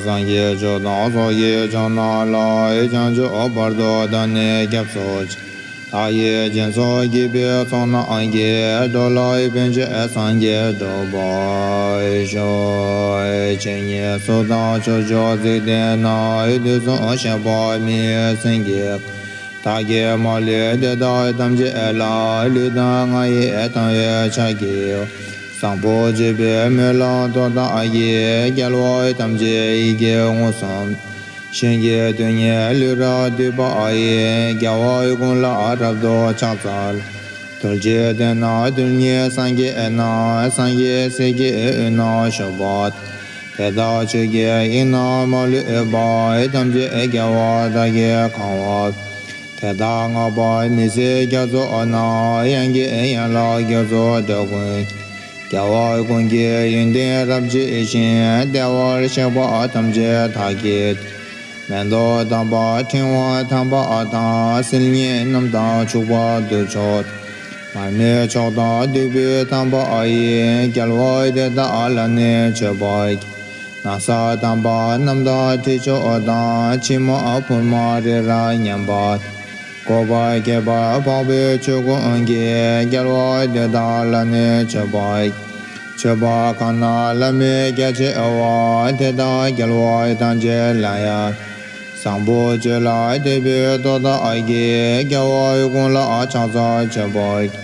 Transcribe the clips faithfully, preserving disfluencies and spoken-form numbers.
སངས་རྒྱས་ཆོས་དང་ཚོགས་ཀྱི་མཆོག་རྣམས་ལ། བྱང་ཆུབ་བར་དུ་བདག་ནི་སྐྱབས་སུ་མཆི། མཐའ་ཡས་སྦྱིན་སོགས་བགྱིས་པའི་ཚོགས་རྣམས་ཀྱིས། འགྲོ་ལ་ཕན་ཕྱིར་སངས་རྒྱས་འགྲུབ་པར་ཤོག། ཇི་སྙེད་སུ་དག་ཕྱོགས་བཅུའི་འཇིག་རྟེན་ན། དུས་གསུམ་གཤེགས་པ་མི་ཡི་སེང་གེ། བདག་གིས་མ་ལུས་དེ་དག་ཐམས་ཅད་ལ། ལུས་དང་ངག་ཡིད་དང་བས་ཕྱག་བགྱིའོ། བཟང་པོ་སྤྱོད་པའི་སྨོན་ལམ་མཐུ་དག་གིས། རྒྱལ་བ་ཐམས་ཅད་ཡིད་ཀྱིས་མངོན་སུམ། བྱིན་གྱིས་རློབ་ནས་ལུས་རབ་བཏུད་པ་ཡི། རྒྱལ་བ་ཀུན་ལ་རབ་ཏུ་ཕྱག་འཚལ་ལོ། ཐུགས་རྗེའི་གདན་ན་ཐུགས་ཉིད་སངས་རྒྱས་ན། སངས་རྒྱས་སྲས་ཀྱི་དབུས་ན་བཞུགས་པ། དེ་དག་ཆོས་ཀྱི་དབྱིངས་རྣམས་མ་ལུས་པ། ཐམས་ཅད་རྒྱལ་བ་དག་གིས་གང་བ། དེ་དག་བསྔགས་པ་མི་ཟད་རྒྱ་མཚོ་ན། དབྱངས་ཀྱི་ཡན་ལག་རྒྱ་མཚོ་འགྲོ་ཀུན། རྒྱལ་བ་ཀུན་གྱི་ཡོན་ཏན་རབ་བརྗོད་ཅིང་། བདེ་བར་གཤེགས་པ་ཐམས་ཅད་དག་གིས། མེ་ཏོག་དམ་པ་ཕྲེང་བ་དམ་པ་དང་། སིལ་སྙན་རྣམས་དང་བྱུག་པ་དུར་མཆོག་མར་མེ་མཆོག་དང་བདུག་སྤོས་དམ་པ་ཡིས། རྒྱལ་བ་དེ་དག་ལ་ནི་མཆོད་པར་བགྱི། ན་བཟའ་དམ་པ་རྣམས་དང་དྲི་མཆོག་དང་། ཕྱེ་མ་ཕུར་མ་རི་རབ་མཉམ་པ། བཀོད་པ་ཁྱད་པར་འཕགས་པའི་ཆོས་ཀུན་གྱིས། རྒྱལ་བ་དེ་དག་ལ་ནི་མཆོད་པར་བགྱི། མཆོད་པ་གང་རྣམས་བླ་མེད་རྒྱ་ཆེ་བ། དེ་དག་རྒྱལ་བ་ཐམས་ཅད་ལ་ཡང་། བཟང་པོ་སྤྱོད་ལ་དད་པའི་མཐུ་དག་གིས། རྒྱལ་བ་ཀུན་ལ་ཕྱག་འཚལ་མཆོད་པར་བགྱི།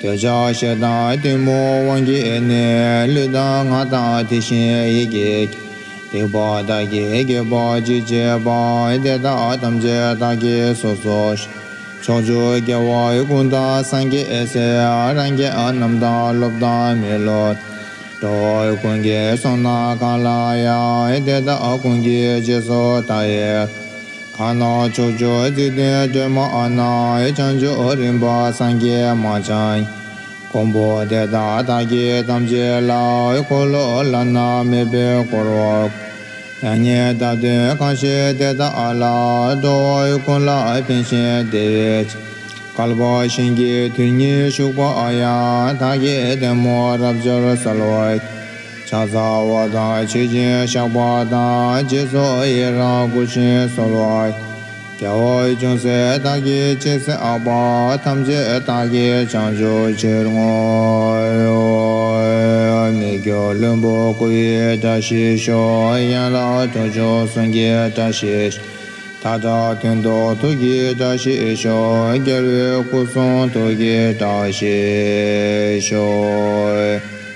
འདོད་ཆགས་ཞེ་སྡང་གཏི་མུག་དབང་གིས་ནི། ལུས་དང་ངག་དང་དེ་བཞིན་ཡིད་ཀྱིས་ཀྱང་། སྡིག་པ་དག་གིས་བསྐྱེད་པ་ཅི་བྱས་པ། དེ་དག་ཐམས་ཅད་བདག་གིས་སོ་སོར་བཤགས། ཕྱོགས་བཅུའི་རྒྱལ་བ་ཀུན་དང་སངས་རྒྱས་སྲས། རང་རྒྱལ་རྣམས་དང་སློབ་དང་མི་སློབ། འགྲོ་བ་ཀུན་གྱི་བསོད་ནམས་གང་ལ་ཡང་། དེ་དག་ཀུན་གྱི་རྗེས་སུ་བདག་ཡི། གང་རྣམས་ཕྱོགས་བཅུའི་འཇིག་རྟེན་སྒྲོན་མ་ན། བྱང་ཆུབ་རིམ་པར་སངས་རྒྱས་མ་ཚང་། མགོན་པོ་དེ་དག་བདག་གིས་ཐམས་ཅད་ལ། འཁོར་ལོ་བླ་ན་མེད་པས་བསྐོར་བ། མྱ་ངན་འདའ་སྟོན་གང་བྱེད་དེ་དག་ལ། འགྲོ་བ་ཀུན་ལ་ཕན་ཞིང་བདེ་བའི་ཕྱིར། བསྐལ་པ་གཞན་གྱི་དུས་ཉིད་བཞུགས་པ་ཡང་། བདག་གིས་ལྟད་མོ་རབ་འབྱོར་གསལ་བར། ཕྱག་འཚལ་བ་དང་མཆོད་ཅིང་བཤགས་པ་དང་། རྗེས་སུ་ཡི་རང་བསྐུལ་ཞིང་གསོལ་བ། རྒྱལ་བ་ཅུང་ཟད་བདག་གིས་ཅི་བསགས་པ། ཐམས་ཅད་བདག་གིས་བྱང་ཆུབ་ཕྱིར་བསྔོ། མི་བསྐྱོད་ལྷུན་པོ་སྐུ་ཡི་བཀྲ་ཤིས་ཤོག། ཡན་ལག་དྲུག་ཅུ་གསུང་གི་བཀྲ་ཤིས་ཤོག། མཐའ་བྲལ་དོན་རྟོགས་ཐུགས་ཀྱི་བཀྲ་ཤིས་ཤོག། རྒྱལ་བའི་སྐུ་གསུང་ཐུགས་ཀྱི་བཀྲ་ཤིས་ཤོག།